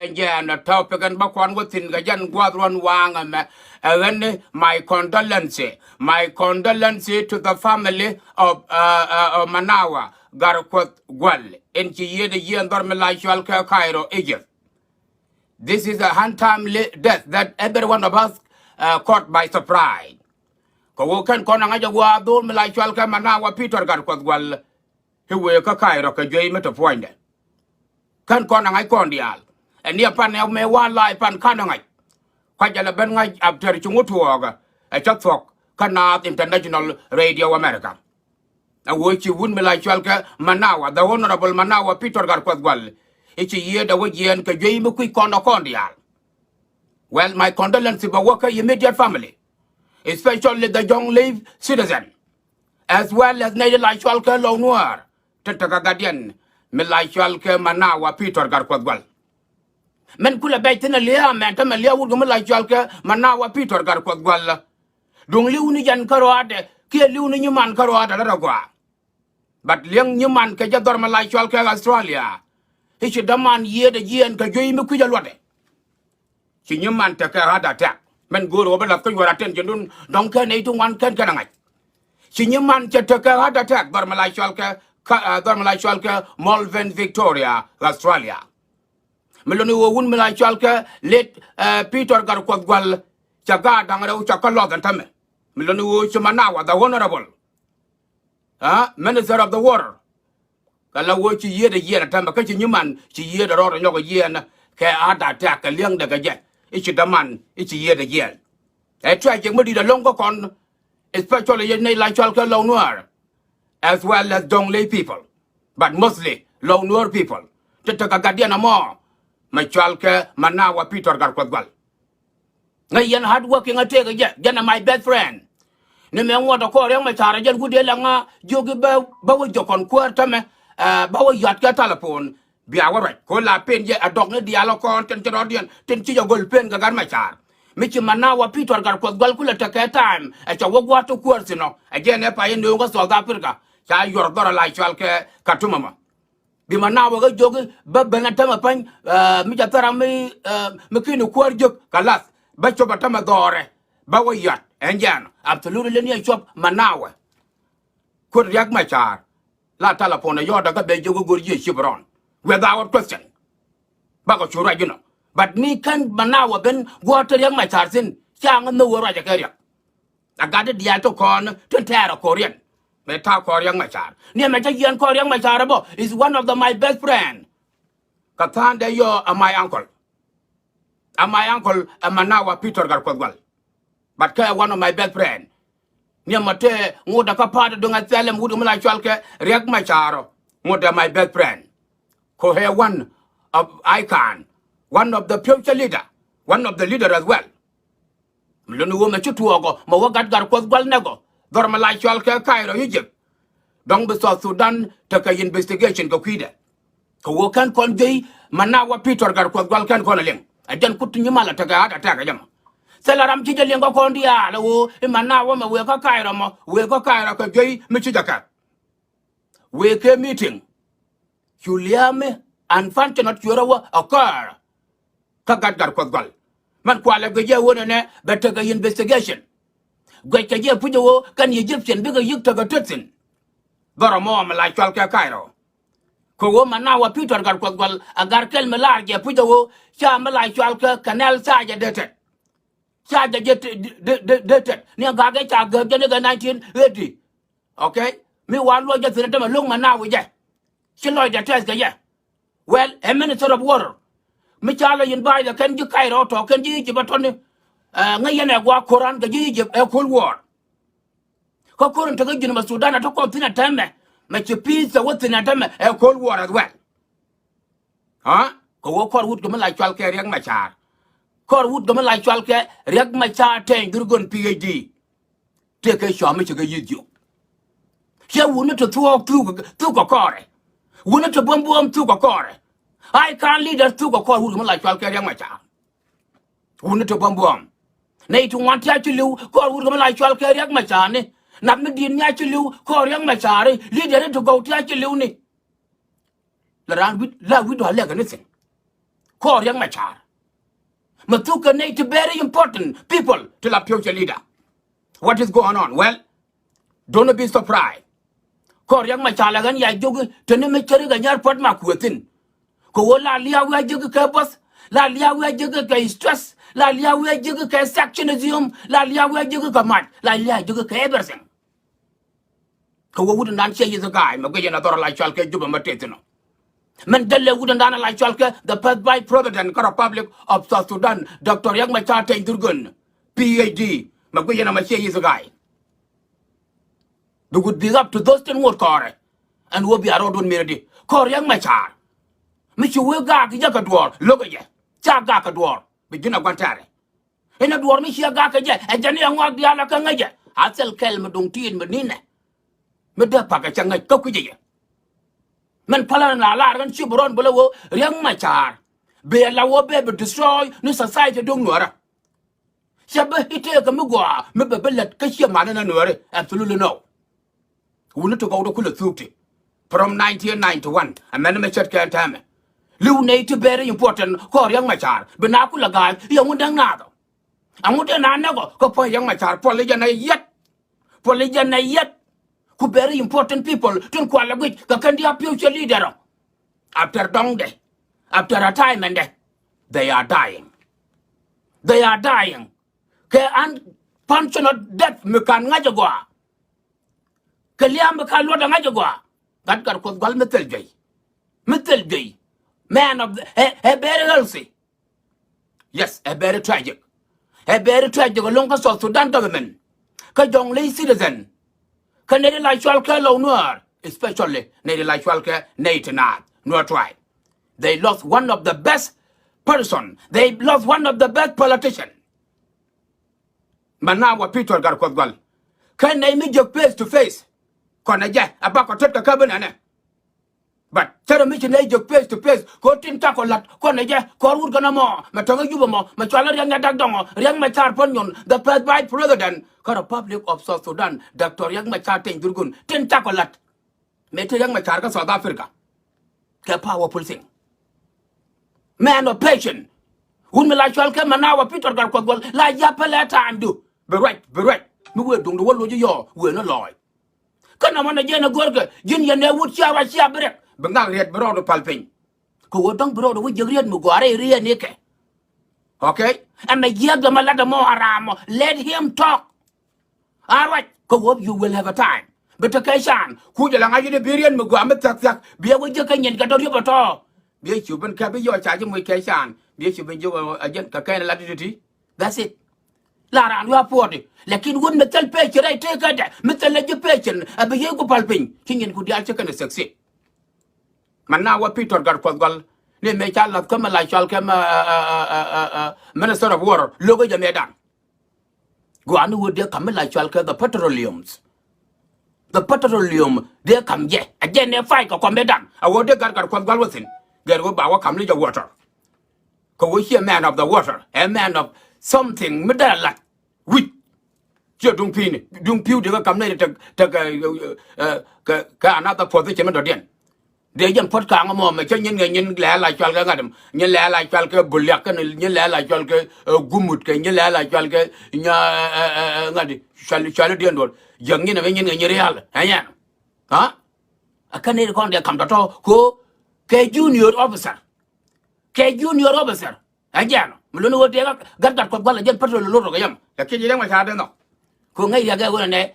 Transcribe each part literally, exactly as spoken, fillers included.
Jɛn ɛ topic ɛn bä kɔn wä thi̱n kɛ jɛn gua̱th ruɔ̱n waaŋ ɛmɛ. Ɛ ɣän ni my condolence. My condolence to the family of, uh, uh, of Manawa Garkuoth Gual. In ci yiëëdɛ yiëë dhɔr mi la cɔal kɛ Cairo, Egypt. This is a untimely death that every one of us, uh, caught by surprise. Kɛ ɣöö kɛn kɔn a ŋa̱c a gua̱a̱ dhɔr mi la cɔal kɛ Manawa Peter Garkuoth Gual. I̱ wëë kä Cairo kɛ juey mi te puɔ̱nydɛ. Kän kɔn a ŋa̱c kɔn diaal. Ɛ ni a pan ɛ mëë wa̱a̱ la̱a̱c pan ka̱n a ŋa̱c. Kuac a lɛ ben ŋa̱c after ci ŋut tuɔɔkä. Ɛ cä thuɔ̱k kä Naath International Radio America. A wee ci wut mi la cɔal kɛ Manawa, the Honorable Manawa Peter Garkuoth Gual. I̱ ci yiëëdɛ wä jiɛɛn kɛ juey mi kui̱c kɔn a kɔn diaal. Well, my condolence bɛ wä kä immediate family, especially the Jonglei citizen, as well as nɛy ti la cɔal kɛ Lɔw Nuäär tin tekɛ gatdiɛn mi la cɔal kɛ Manawa Peter Garkuoth Gual. Min kulɛ bɛc thi̱n a lia̱a̱ mɛn tämɛ lia̱a̱ wut kɛ mi la cɔal kɛ Manawa Peter Garkuoth Gual. Duŋ li̱w ni jɛn kärɔaadɛ kiɛ li̱w ni nyiman kärɔaadɛ lät a gɔaa. But li̱eŋ nyiman kɛ jɛ dhɔr mi la cɔal kɛ Australia. I̱ ci däman yiëëdɛ jiɛɛn kɛ juey mi kui̱c a luɔtdɛ. Ci nyiman tekɛ heart attack. Min go̱o̱r ɣöö bi lath kä yuɔr attention dun dɔ̱ŋ kɛn nɛy ti ŋuan kɛn kɛn a ŋa̱c. Ci nyiman cɛ tekɛ heart attack dhɔr mi la cɔal kɛ, kä, ah, dhɔr mi la cɔal kɛ Melbourne, Victoria, Australia. Mi luni ɣöö wun mi la cɔal kɛ late, eh, Peter Garkuoth Gual. Cɛ gaat da̱ŋ rɛw cɛ kä lɔth ɛn tämɛ. Mi luni ɣöö ci Manawa, the Honorable, ah, Minister of the Water. Kɛ la ɣöö ci yiëëdɛ jiɛɛn ɛ tämɛ kä ci nyiman ci yiëëdɛ rɔɔdɛ nyɔk ɛ jiɛɛn kɛ heart attack kɛ li̱eŋdɛ kɛ jɛ. I̱ ci däman i̱ ci yiëëdɛ jiɛɛn. Ɛ tragic mi di̱t ɛlɔ̱ŋ kä kɔn, especially yɛn nɛy la cɔal kɛ Lɔw Nuäär, as well as Jonglei people, but mostly Lɔw Nuäär people. Ti tekɛ gatdiɛn ɛmɔ mi cɔal kɛ Manawa Peter Garkuoth Gual. Ŋäc yɛn hard working a tëëk jɛ, jɛn a my best friend. Ni mɛ ŋuɔ̱t a kɔɔr Riɛk Macar a jɛn wut dee la ŋa jiök i̱ bä, bä wä jiök kɔn kuäär tämɛ, eh, bä wä yɔ̱a̱t kɛ telephone. Bia wä ruac kɛ ɣöö la pen jɛ a dɔk ni diaal ɔ kɔn tin ci rɔɔdiɛn tin ci jɛ gɔl pen kɛ Gat Macar. Mi ci Manawa Peter Garkuoth Gual kulɛ tekɛ time ɛ cɛ wä gua̱a̱th ti kuäär thi̱n ɔ. Ɛ jɛn ɛ pay in nööŋ kä South Africa ca yuɔr dhɔr a la cɔal kɛ Khartoum ɛmɔ. Bi Manawa kä jiök i̱ bä ben a tämɛ pa̱ny, eh, mi ca thära mi, eh, mi kini kuäär jiök kɛ lath bä cop a tämɛ dhɔrɛ bä wä yɔ̱a̱t ɛn jɛn. Absolutely ni a cuɔp Manawa. Kuäär Riɛk Macar. La telephone ɛ yɔ̱ɔ̱t ɛ kä ben jiök i̱ go̱r ji̱ ɛ cip rɔn without question. Bakɔ cu ruac inɔ. But mi kän Manawa ben guɔ̱ɔ̱r te Riɛk Macar thi̱n ca ŋä nhök wä ruac ɛ kɛ Riɛk. A gat di diaal ti kɔn tin tɛɛr ɛ kɔriɛn. Mɛ ta̱a̱ kɔn Riɛk Macar ni ɛmɛ cä yiɛn kɔn Riɛk Macar ɛ bä is one of the my best friend. Kɛ tha̱a̱ŋ dee yɔ ɛ my uncle. Ɛ my uncle ɛ Manawa Peter Garkuoth Gual. But kɛ one of my best friend. Ni ɛmɔ tëë ŋot ɛ kä pa̱a̱t ɛ duŋ ɛ thɛl ɛm wut mi la cɔal kɛ Riɛk Macar ɔ. Ŋot ɛ my best friend. Ko ɛ one of icon. One of the future leader. One of the leader as well. Mi luni ɣöö mɛ ci tuɔɔkɔ mɛ wä Gat Garkuoth Gual nɛkɔ dhɔr mi la cɔal kɛ Cairo, Egypt. Dɔ̱ŋ bi South Sudan tekɛ investigation kɛ kui̱dɛ. Kɛ ɣöö kɛn kɔn juey Manawa Peter Garkuoth Gual kɛn kɔn a liŋ. Ɛ jɛn kut ti nyimal a tekɛ heart attack ɛ jɛ mɔ. Thilɛ ram ci jɛ liŋ kä kɔn diaal ɛ ɣöö i̱ Manawa mɛ wëë kä Cairo mɔ wëë kä Cairo kɛ juey mi ci jɛ kɛ. Wëë kɛ meeting. Cu lia̱a̱ mi unfortunate cuɛ rɔ wä occur. Kä Gat Garkuoth Gual. Mɛn kualɛ guic jɛ wunɛ nɛ bɛ tekɛ investigation. Guic kɛ jɛ puc ɛ ɣöö kɛn Egyptian bikɛ yi̱k tekɛ tethin. Dhɔrɔ mɔ mi la cɔal kɛ Cairo. Kɛ ɣöö Manawa Peter Garkuoth Gual a gar kɛl mi laar jɛ puc ɛ ɣöö ca mi la cɔal kɛ Canal ca jɛ dee tɛt. Ca jɛ jɛ dee tɛt ni a gak ɛ ca gääk jɛ ni kɛ nineteen eighty. Okay? Mi wa luɔc jɛ thi̱n ɛ tämɛ lo̱ŋ Manawa jɛ. Ci lɔcdɛ tɛth kɛ jɛ. Well, ɛ Minister of Water. Mi ca lɔ yin ba̱a̱c ɛ kɛn ji̱ Cairo tɔ kɛn ji̱ Egypt ɛ tɔni. Ɛ ŋäc yɛn ɛ gua̱a̱ ko̱ran kɛ ji̱ Egypt ɛ Cold War. Kä ko̱r in tekɛ ji̱n mɛ Sudan ɛ tɔ kɔn thi̱n ɛ tɛmɛ mɛ ci peace ɛ wä thi̱n ɛ tɛmɛ ɛ Cold War as well. Aa? Kɛ wä kɔr wut kɛ mi la cual kɛ Riɛk Macar. Kɔr wut kɛ mi la cual kɛ Riɛk Macar tɛny Gurgon PhD. Tëëkɛ cɔam mi ci kɛ yi̱th jiök. Ciɛ wuni ti thuɔɔk thuk, thuk kɛ kɔrɛ. Wuni ti buɔ̱m buɔ̱m thuk kɛ kɔrɛ. Ai ka̱n leader thuk kɛ kɔr wut kɛ mi la cual kɛ Riɛk Macar. Wuni ti buɔ̱m buɔ̱m. Nɛy ti ŋuan ti a ci li̱w kɔr wut kɛ mi la cual kɛ Riɛk Macar ni. Nath mi di̱i̱t ni a ci li̱w kɔr Riɛk Macar ni. Leader ni ti gɔw ti a ci li̱w ni. La raan wi̱c la wi̱c dɔ̱a̱ lɛk anything. Kɔr Riek Machar. Mi thuk kɛ nɛy ti very important people ti la future leader. What is going on? Well, don't be surprised. Kɔr Riek Machar la ɣän ya jiök teni mi cäri kɛ nyar puɔt ma kuɛ thi̱n. Kɛ ɣöö la liaw wi̱i̱ a jiök kɛ bus, la liaw wi̱i̱ a jiök kɛ stress, la liaw wi̱i̱ a jiök kɛ sectionism, la liaw wi̱i̱ a jiök kɛ mac, la liaw a jiök kɛ everything. Kɛ ɣöö wut in dan ciɛ yi̱th ga̱a̱y mɛ guic in a dhɔr la cɔal kɛ Jubɛ mɛ tëë thi̱n ɔ. Mɛn jälɛ wut in dan la cɔal kɛ the first vice president kä Republic of South Sudan, Doctor Riek Machar Teny Dhurgon, P H D, mɛ guic in a mɛ ciɛ yi̱th ga̱a̱y. They would be up to those tin ŋot kɔɔrɛ. Ɛn wä bia rɔɔdun mirɛ di kɔɔr Riek Machar. Mi ci wee gaak jɛ kɛ duɔɔr lo̱kɛ jɛ ca gaak kɛ duɔɔr bi ji̱n a gua̱n tɛɛrɛ. Inɛ duɔɔr mi ciɛ gaak kɛ jɛ ɛ jɛn iɛ ŋɔak diaal a kä ŋäcɛ a thil kɛl mi duŋ tiit mi ninɛ. Mi dee pakä cɛ ŋäc kä kui̱cɛ jɛ. Mɛn pälä na laar ɣän ci bi rɔɔn bä lɛ wee Riek Machar bɛ la wee bɛ bi destroy ni society duŋ nuɔrä. Cɛ bä i̱ tëëkä mi gɔaa mi bɛ bä lät kä ciɛ manä ni nuääri. Absolutely no. Wuni ti gɔwdä kulɛ thuuk ti. From nineteen ninety-one ɛmɛn mi cät kɛn tɛmɛ. Li̱w nɛy ti very important kɔɔr Riek Machar bi na kulɛ ga̱a̱c i̱ ɛŋu däŋ naath ɔ. Ɛŋu dee na näk ɔ kä puɔ̱ny Riek Machar puɔl i̱ jɛn ɛ yɛt. Puɔl i̱ jɛn ɛ yɛt. Ku very important people tin kualɛ guic kɛ kɛn diaal future leader ɔ. After dɔŋdɛ, after retirement dɛ, they are dying. They are dying. Kɛ unfunctional death mi kan ŋa̱c ɛ gɔaa. Kɛ lia̱a̱ mi kan luɔt ɛ ŋa̱c ɛ gɔaa. Gat Gatkuoth Gua̱l mi thil juey. Mi thil juey. Man of the, ɛ, ɛ very healthy. Yes, ɛ very tragic. Ɛ very tragic ɛlɔ̱ŋ kä South Sudan government. Kä Jonglei citizen. Kä nɛy ti la cɔal kɛ Lou Nuer, especially nɛy ti la cɔal kɛ nɛy ti naath Nuer tribe. They lost one of the best person. They lost one of the best politician. Manawa Peter Gatkuoth Gua̱l. Kä nɛy mi jiök face to face. Kɔnɛ jɛ a bakɔ tet kɛ kä bi nɛnɛ. But cärɛ mi ci nɛy jiök face to face kɛ ɣöö tin cakɔ la̱t kɔnɛ jɛ kɔr wut kɛn ɛmɔ mɛ tɔ̱ŋ ɛ Jubɛ mɔ mɛ cɔal i̱ Riek Nyadak Dɔŋɔ, Riek Machar Puɔ̱n Nyuɔn, the first vice president kä Republic of South Sudan, Doctor Riek Machar Teny Dhurgon, tin cakɔ la̱t. Mëë ti Riek Machar kä South Africa. Kɛ powerful thing. Man of patience. Wun mi la cɔal kɛ Manawa Peter Gatkuoth Gua̱l la ya̱pä lɛ time du. Bi ruac, bi ruac. Mi wëë duŋdu wä loc i̱ yɔɔ wëë ni lɔɔc. Kä nɔmɔ nɛ jɛn ɛ go̱rkɛ ji̱n yɛn ɛ wut cia ruac cia bi rɛk bi ŋak riɛt bi rɔɔdu pal piny. Kɛ ɣöö dɔ̱ŋ bi rɔɔdu wä jiäk riet mi gɔaa rɛy riet nikɛ. Okay. Ɛn ɛ jiääk dämɛ lat ɛmɔ a raamɔ, let him talk. A ruac kɛ ɣöö you will have a time. Bi te kɛ can kuc ala ŋa̱c i̱ bi riet mi gɔaa mi thia̱k thia̱k bi ɛ wä jiäk kä nyin kɛ dɔ̱ riep ɛ tɔ̱. Bi ɛ cu ben kɛ bi yɔɔc ca ji̱ moc kɛ can bi ɛ cu ben jiäk ɛ jɛn kɛ kɛn ɛ lat i̱ ti. That's it. La raan wi̱i̱ a puɔ̱ɔ̱di. Lakin wut mi thil pecin rɛy tëëkädɛ mi thil lɛ ji̱ pecin a bi yiëëku pal piny ci nyinku diaal ci kɛn ɛ succeed. Manawa Peter Gatkuoth Gua̱l ni mëë ca la̱th kä mi la cɔal kɛ mɛ, ɛ, ɛ, ɛ, ɛ, ɛ, Minister of War lo̱k ɛ jɛ mëëdan. Gua̱a̱ni wä dee ka̱m mi la cɔal kɛ the petroleums. The petroleum dee ka̱m jɛ a jɛ nɛ fight kɛ kɔmɛdan a wä dee Gat Gatkuoth Gua̱l wä thi̱n. Gɛr wä ba wä ka̱m ni jɛ water. Kɛ ɣöö ciɛ man of the water, a man of something mi dee a lat wi̱c. Ciɛ duŋ pi̱i̱ni, duŋ pi̱w dee kɛ ka̱m nɛy tekɛ, tekɛ, ɛ, ɛ, kɛ, kɛ another position mi dɔ̱diɛn. Dee jɛn puɔ̱t ka̱a̱ŋ ɛmɔ mɛ cä nyin kɛ nyin lɛ la cɔal kɛ ŋa̱t ɛmɔ, nyin lɛ la cɔal kɛ buliak kɛn, nyin lɛ la cɔal kɛ, ɛ, gumut kɛ, nyin lɛ la cɔal kɛ nya, ɛ, ɛ, ɛ, ŋa̱t cɔal, cɔal i̱ diɛn duɔl. Jiäk nyin ɛmɛ nyin kɛ nyin rial ɛ nyɛn. Ha? Ɛ kɛn nɛy ti kɔn dee ka̱m tɔ̱tɔ̱ ko kɛ junior officer. Kɛ junior officer. Ɛ jɛn ɔ mi luni ɣöö tëë Gat Gatkuoth Gua̱l ɛ jɛn patrol lo̱r rɔ kɛ yɛm. Lakin ci Riek Machar dee nhɔk. Kɛ ɣöö ŋäc Riek ɛ ɣöö nɛ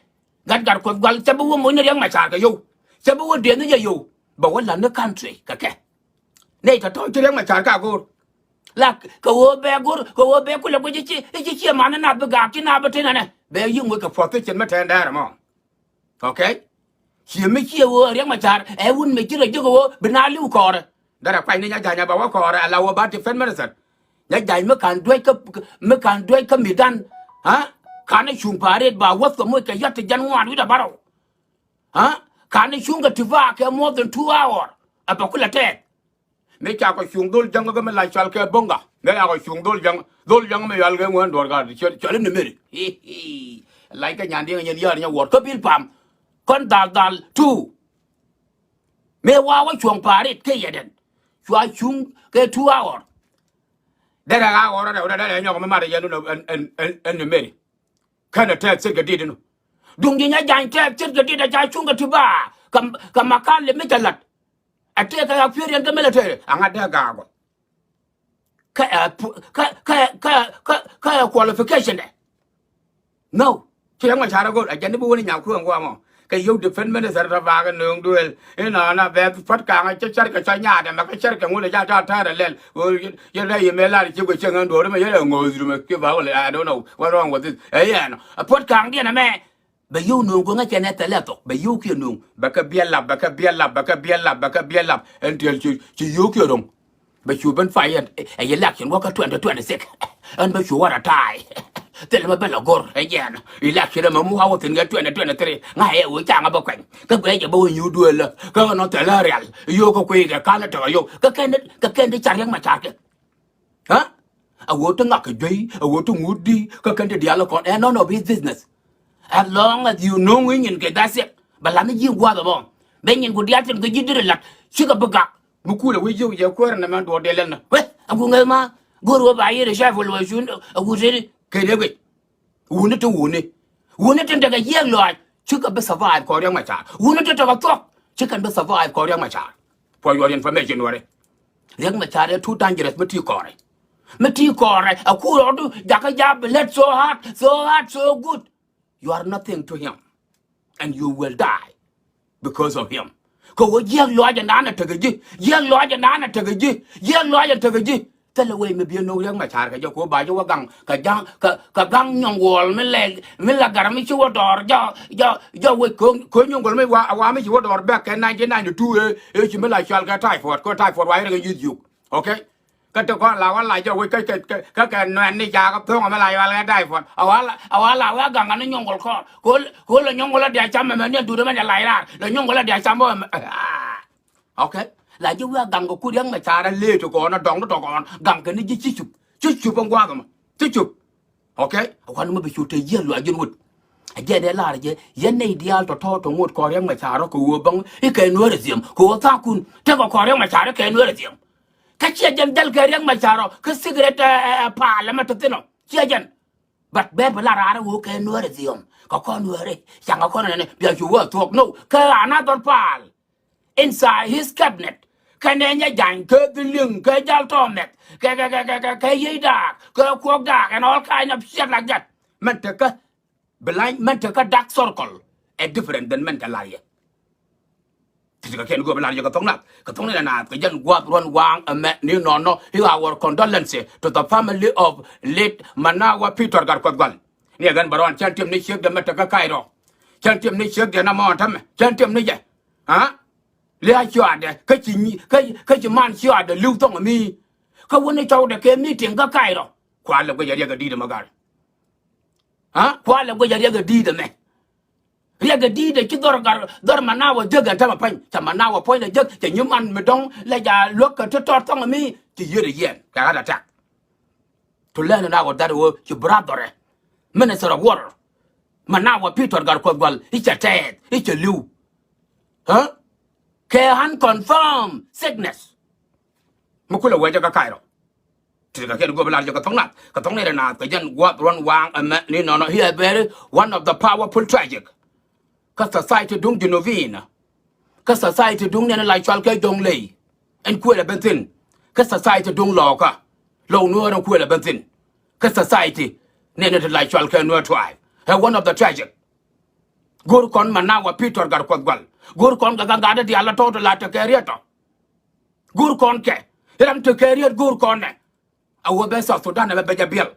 Gat Gatkuoth Gua̱l cɛ bi wä moc ni Riek Machar kɛ yio̱w. Cɛ bi wä dieth ni jɛ yio̱w bɛ wä la̱t ni country kɛ kɛ. Nɛy tɔ̱tɔ̱ ci Riek Machar ka go̱o̱r. La kɛ ɣöö bɛ go̱o̱r kɛ ɣöö bɛ kulɛ guic i̱ ci, i̱ ci ciɛ man ni nath bi gaak ci nath bi tin ɛnɛ bɛ yi̱k moc kɛ puɔth thi̱cin mi tɛn dɛɛr ɛmɔ. Okay. Ciɛ mi ciɛ ɣöö Riek Machar ɛ wut mi ci rɔ jiök ɣöö bi na li̱w kɔɔrɛ. Derɛ kuany ni Nya Ja̱ny a ba wä kɔɔrɛ ala wä ba defense minister. Nya Ja̱ny mi ka̱n duec kä, mi ka̱n duec kä midan. Ha? Ka̱n cuŋ pa̱a̱ ret ba wäth kɛ moc kɛ yɔt ti jɛn ŋuan wi̱cdɛ bärɔw. Ha? Ka̱n cuŋ kɛ ti ba kɛ more than two hour. Ɛ bɛ kulɛ tɛth. Mi ca kɔ cuŋ dhol jäŋ kä mi la cɔal kɛ boŋga. Mi ca kɔ cuŋ dhol jäŋ, dhol jäŋ mi cɔal kɛ ŋuän duɔ̱r ka cɔl, cɔl in ni meri. Lac kɛ nyan diɛŋ nyɛn yär nyɛ wuɔr kä bil pam. Kɔn dhal dhal two. Mi wa wä cuɔ̱ŋ pa̱a̱ rit kɛ yɛdɛn. Cua cuŋ kɛ two hour. Derɛ ɣa̱ ɣɔrɔ dɛ wä dɛ dɛ nyɔk mi mat yɛn wun ɛn ɛn ɛn ɛn ni meri. Kɛn ɛ tɛth ce̱tkɛ dit inɔ. Duŋ ji̱ nyɛ jany tɛth ce̱tkɛ dit ɛ ca cuŋ kɛ ti ba kɛ kɛ ma ka̱n lɛ mi cɛ la̱t. Ɛ tëëkɛ ɣa̱ pi̱i̱r yɛn kä military aŋa dee ga̱a̱ gɔl. Kä ɛ pu- kä kä kä kä kä ɛ qualification dɛ. No. Ci Riɛk Macar a go̱r a jɛn ni bi wun inyam kuɛn guamɔ kɛ yio̱w defense minister tɔ bakä nööŋ duël inɔnɔ bɛ puɔ̱t kaŋä cä cärkɛ cä nyaatɛ mɛ kä cärkɛ ŋun i̱ ca tɔ̱ tɛ̈rɛ lɛl. Ɣöö yɛn rɛy yɛ mëë lar ci guic cieŋ ɛn duɔ̱ɔ̱r mɛ yɛn ɛ ŋo̱o̱th rumɛ ki ba wä lɛ I don't know what wrong with this. Ɛ yɛn ɛ puɔ̱t kaŋdiɛn ɛmɛ. Bɛ yio̱w nööŋ guäŋä cɛ nɛ thɛlɛ thok bɛ yio̱w kiɛ nööŋ bɛ kɛ biɛl lap bɛ kɛ biɛl lap bɛ kɛ biɛl lap bɛ kɛ biɛl lap ɛn tiɛl ci ci yio̱w kiɛ ro̱ŋ. Bɛ cu ben fay ɛ yɛ election wä kä twenty twenty six. Ɛn bɛ cu wä rɛ ta̱a̱y. Thilɛ mɛ ben lɛ go̱r ɛ jɛn election ɛmɛ mu wä wä thi̱n kɛ twenty twenty three ŋa̱ ɛ wä caŋä bä kuɛny. Kä guɛ jɛ bä wä nyu duëël lä kä nɔ thilɛ rial yio̱w kä kui̱ kɛ ka̱n ɛ tɔk ɛ yio̱w kä kɛn kä kɛn ti car Riɛk Macar kɛ. Ɣä? A ɣöö ti ŋak kɛ juey a ɣöö ti ŋut di kä kɛn ti diaal kɔn ɛ none of his business. As long as you know ŋi̱n nyin kɛ gathiɛk bɛ la̱th ni ji̱ gua̱a̱th ɛmɔ. Bɛ nyin ku diaal tin kɛ ji̱ diri la̱t cikɛ bi gak. Mi kuul ɛ wec yio̱w jɛ kuäär ɛn ɛmɛn duɔ̱ɔ̱r dee lɛl ni wee a ku ŋäth ma go̱o̱r wä ba yiëër ɛ caful wä cun a ku tëëdi kɛ dee guic. Wuni ti wuni. Wuni tin tekɛ jiɛk lɔaac cikɛ bi survive kɔn Riɛk Macar. Wuni tin tekɛ thuɔ̱k cikɛ bi survive kɔn Riɛk Macar. For your information wärɛ. Riɛk Macar ɛ too dangerous mi ti kɔrɛ. Mi ti kɔrɛ a kur ɔdu jakä jap lät so hard so hard so good. You are nothing to him. And you will die because of him. Kɛ ɣöö jiɛk lɔaac ɛnan ɛ tekɛ ji̱ jiɛk lɔaac ɛnan ɛ tekɛ ji̱ jiɛk lɔaac ɛ tekɛ ji̱. Thilɛ wec mi biɛ no̱o̱ŋ Riɛk Macar kɛ jɛ kɛ ɣöö ba ji̱ wä gaŋ kɛ ja̱ŋ kɛ kɛ gaŋ nyɔŋ wuɔl mi lɛ mi lɛ gat mi ci wä dɔɔr jɔ jɔ jɔ wec kɛ ɣöö nyɔŋ wuɔl mi wa wa mi ci wä dɔɔr bɛk kɛ nineteen ninety two ëë ëë ci mi la cual kɛ typhoid kɛ typhoid wa irɛ kɛ youth yuk. Okay. Kä ti kɔn la wä la jɛ wec kä kɛ kɛ kɛ nuɛn ni jakä thoŋ ɛmɛ la yual kɛ typhoid a wa la a wa la wä gaŋ ani nyɔŋ wuɔl kɔn ko ko lɛ nyɔŋ wuɔl a diaal cam ɛmɛ ni a duut ɛmɛ ni a la irar lɛ nyɔŋ wuɔl a diaal cam ɛmɛ. Okay. La ji̱ wi̱i̱ a gaŋ kɛ kur Riɛk Macar a lee ti kɔn a dɔŋ ti tɔ kɔn gaŋ kɛ ni ji̱ ci cup ci cup in gua̱a̱th ɛmɔ ci cup. Okay. A kuan mi bi cu te yiëë luac ji̱n wut. A jiɛn dee lar jɛ yɛn nɛy diaal tɔ̱tɔ̱ tɔ ŋot kɔn Riɛk Macar ɔ kɛ ɣöö bäŋ i̱ kɛ nuäär a thiëm kɛ ɣöö tha̱a̱ŋkun tekɛ kɔn Riɛk Macar i̱ kɛ nuäär a thiëm. Kä ciɛ jɛn jäl kɛ Riɛk Macar ɔ kä secret ɛ ɛ ɛ paal ɛmɛ tɔ thi̱n ɔ ciɛ jɛn. But bɛ bi la raar ɛ ɣöö kɛ nuäär a thiëm kɛ kɔn nuäär i̱ caŋ kɛ kɔn ɛnɛnɛ bia cu wä thuɔ̱k no kɛ another paal. Inside his cabinet. Kɛ nɛ nyɛ jany kɛ dhiliŋ kɛ jal tɔ mɛth kɛ kɛ kɛ kɛ kɛ kɛ yiey daak kɛ kuɔk daak and all kind of shit like that. Mɛn tekä blind mɛn tekä dark circle ɛ different than mɛn kɛ lar yɛ. Ti ti kɛ kɛn go̱o̱p lar yɛ kɛ thok nath kɛ thok ni na nath kɛ jɛn guath ruɔn waŋ ɛmɛ ni nɔnɔ. Hear our condolences to the family of late Manawa Peter Gatkuoth Gual. Ni ɛ gɛn bɛ rɔɔn cɛn tiɛm ni ciek dɛ mɛ tekä ka̱y rɔ. Cɛn tiɛm ni ciek dɛ na mɔɔn tämɛ cɛn tiɛm ni jɛ. Aa lia̱a̱ cuaadɛ kä ci nyi kä kä ci man cuaadɛ li̱w thɔŋ mi. Kä wä ni cɔwdɛ kɛ meeting kä ka̱y rɔ. Kualɛ guic a riɛk a di̱i̱t ɛmɛ gal. Aa kualɛ guic a riɛk a di̱i̱t ɛmɛ. Riɛk a di̱i̱t ɛ ci dhɔr gar dhɔr Manawa jek ɛn tämɛ pa̱ny cɛ Manawa puɔ̱nydɛ jek cɛ nyi man mi dɔ̱ŋ lɛ ja luäk kɛ ti tɔr thɔŋ mi ci yiet a yiɛn kɛ ɣa̱t a tak. To learn in our that word your brother minister of water. Manawa Peter Gatkuoth Gual i̱ cɛ tɛɛth i̱ cɛ li̱w. Aa kɛ unconfirmed sickness. Mi kulɛ wee jɛ kä ka̱y rɔ. Ti kɛ kɛn go̱o̱p lar jɛ kɛ thok nath kɛ thok ni rɛ nath kɛ jɛn guath ruɔn waŋ ɛmɛ ni nɔnɔ he a very one of the powerful tragic. Kä society duŋ Junubin kä society duŋ nɛn la cual kɛ Jɔŋley. Ɛn kuël ɛ ben thi̱n kä society duŋ lɔɔkä lɔw nuɔɔr ɛn kuël ɛ ben thi̱n kä society nɛn ti la cual kɛ nuɔɔr tuaay. Ɛ one of the tragic. Go̱o̱r kɔn Manawa Peter Gatkuoth Gual go̱o̱r kɔn kɛ gaŋ gat diaal la tɔ̱ ti la tekɛ riet tɔ. Go̱o̱r kɔn kɛ ram tekɛ riet go̱o̱r kɔn nɛ. A wä bɛ South Sudan ɛmɛ bɛ jɛ biɛl.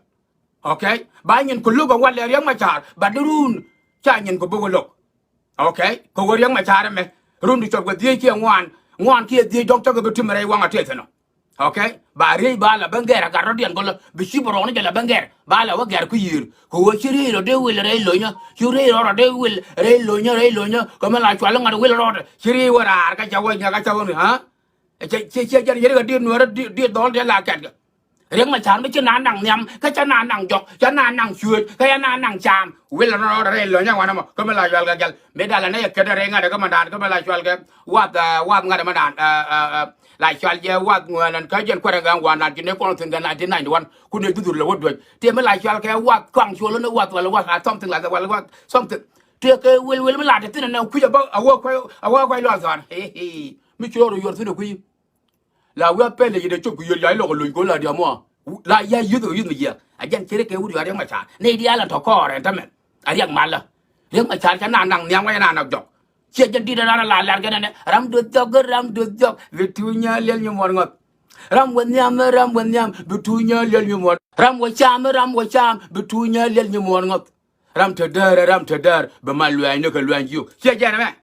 Okay. Ba nyin ku luk a walɛ Riɛk Macar ba di run ca nyin ku bi wä lok. Okay. Kɛ wä Riɛk Macar ɛmɛ run di cɔp kɛ dhiec kiɛ ŋuan ŋuan kiɛ dhiec dɔ̱ŋ cɔk kɛ bi tim rɛy waŋ a tëë thi̱n ɔ. Okay. Ba riec ba la ben gɛr a gat rɔ̱diɛn gɔlä bi ci bi rɔɔni jɛ la ben gɛr ba la wä gɛr ku yiër kɛ wä ci riec rɔ dee wil rɛy lonyä ci riec rɔ rɔ dee wil rɛy lonyä rɛy lonyä kɛ mi la cual ŋa̱t wil rɔɔdɛ ci riec wä raar kä ca wä nyɛ kä ca wä mi ha. Cɛ cɛ cɛ jɛn yɛn kɛ diet nuɛrɛ diet dhɔl diet la kɛt kɛ. Riɛk Macar mi ci na naŋ nhiam kä cɛ na naŋ jɔk cɛ na naŋ cueec kä cɛ na naŋ caam wil rɔɔdɛ rɛy lonyä wanɛ mɔ kä mi la cual kɛ gɛl mi dalɛ nɛ yɛ kɛt rɛy ŋa̱t kä mɛ daan kä mi la cual kɛ wath wath ŋa̱t mɛ daan. La cual jɛ wath ŋuɛn ɛn kä jɛn kuɛrɛ ŋɛn wan lat ji̱ ni kɔn thin kɛ nineteen ninety-one kun ni duthur lɛ wä duec. Tëë mi la cual kɛ wath kɔaŋ cuɔl ni wath wala wath a something like that wala wath something. Tëë kɛ wel wel mi la te thin ɛn kui̱c a bä a wä kuay a wä kuay lɔth thɔn. Mi cuɔr yuɔr thin a kui̱. La wi̱i̱ a pɛl lɛ yit a cop kɛ yol ya ilɔk a lony ko̱ la diamuɔ. La ya yuth kɛ yuth mi jiɛk a jɛn ceri kɛ wut yɔ Riɛk Macar ni diaal a tɔ kɔɔr ɛn tämɛ. A Riɛk malä Riɛk Macar ca na naŋ nhiam wä ca na naŋ jɔk. Ciɛ jɛn di̱t a ran a la lɛr kɛn ɛnɛ ram duth jɔk ram duth jɔk. Bi tuunyä liɛl nyi muɔr ŋɔth. Ram wä nhiam ram wä nhiam bi tuunyä liɛl nyi muɔr. Ram wä cam ram wä cam bi tuunyä liɛl nyi muɔr ŋɔth. Ram te däär ram te däär bi mal luɛɛny ni kɛ luɛɛny jiök ciɛ jɛn ɛmɛ.